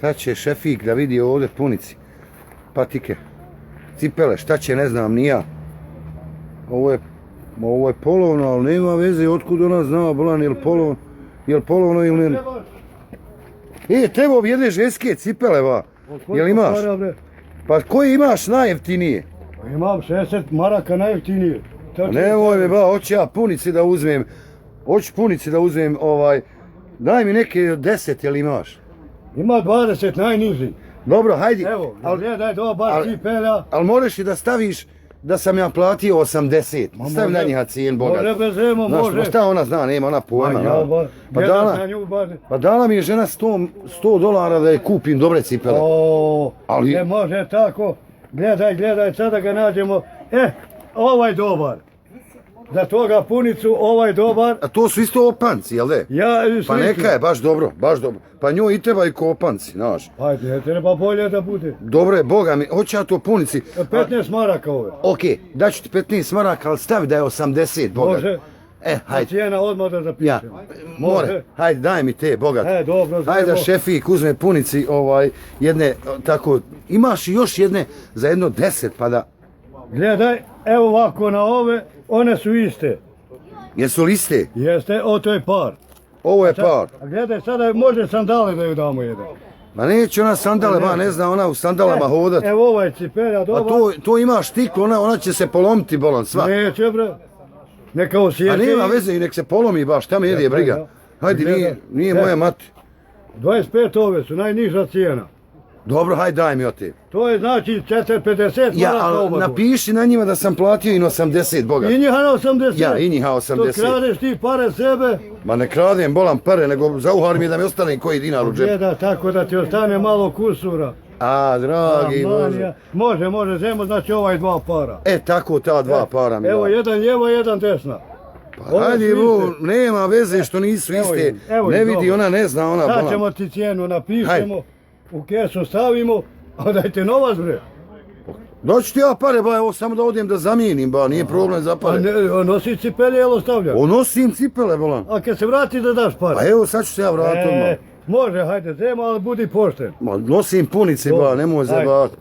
Sad će Šefik da vidi ovdje punici. Patike. Cipele, šta će, ne znam, ni ja. Ovo je polovno, ali nema veze otkud ona zna, bolan, jel polovno ili ne. Treba bi jedne ženske cipele, va. Jel imaš? Pa koji imaš najjeftinije? Imam 60 maraka najjeftinije. Nemoj me, ba, hoću ja punici da uzmem. Hoću punici da uzmem, daj mi neke 10, jel imaš? Ima 20 najniži. Dobro, hajdi. Evo, gledaj dobar cipela. Ali moraš i da staviš da sam ja platio 80. Stavi na njega cijen, bogat. Može bez remo, može. Znaš, šta ona zna, nema ona pojma. Pa dala mi je žena $100 da je kupim dobre cipele. Ne može tako. Gledaj, sada ga nađemo. Ovaj dobar. Za toga punicu, ovaj dobar. A to su isto opanci, jel de? Pa neka je, baš dobro. Pa njoj i treba i ko opanci, znaš. Ajde, treba bolje da bude. Dobro je, boga mi, hoće ja to punici. 15 maraka ove. Okej, daću ti 15 maraka, ali stavi da je 80, bogat. Može. Hajde. Cijena odmah da zapišemo. More, hajde, daj mi te, bogat. Dobro. Hajde da Šefik uzme punici, jedne, tako, imaš još jedne za jedno 10, pa da... Gledaj, evo ovako na ove, one su iste. Jesu li iste? Jeste, to je par. Ovo je par. A gledaj, sada može sandale da ju damo jedan. Ma neće ona sandale, ba, ne zna ona u sandalama hodat. Evo ovaj cipelja dobar. A to ima štiklo, ona će se polomiti, bolan, sva. Neće, bre. Neka osjeti. A nema veze i nek se polomi baš, šta me jedi briga. Hajde, nije moja mati. 25 ove su, najniža cijena. Dobro, hajde daj mi o te. To je znači 450 maraka ali napiši na njima da sam platio i na 80, boga. I njiha na 80? Ja, i njiha 80. To kradeš ti pare sebe? Ma ne kradem, bolam pare, nego zauhar mi da mi ostane koji dinar u džepu. Gleda tako da ti ostane malo kusura. A, dragi Bože. Može, zemo znači ovaj dva para. Tako ta dva para mi. Evo, jedan lijevo, jedan desna. Pa hajde, nema veze što nisu iste. Ne vidi, ona ne zna, ona bolam. Sad ćemo ti cijenu, napišemo. U kesu stavimo, a dajte novac, bre. Doći ti ja pare, ba, evo samo da odem da zamijenim, ba, nije problem za pare. A nosi cipele, jel ostavljaš? Nosim cipele, bolan. A kad se vrati da daš pare? Pa evo, sad ću se ja vratiti odmah. Može, hajde, zema, ali budi pošten. Ma, nosim punice, ba, nemoj zabavati.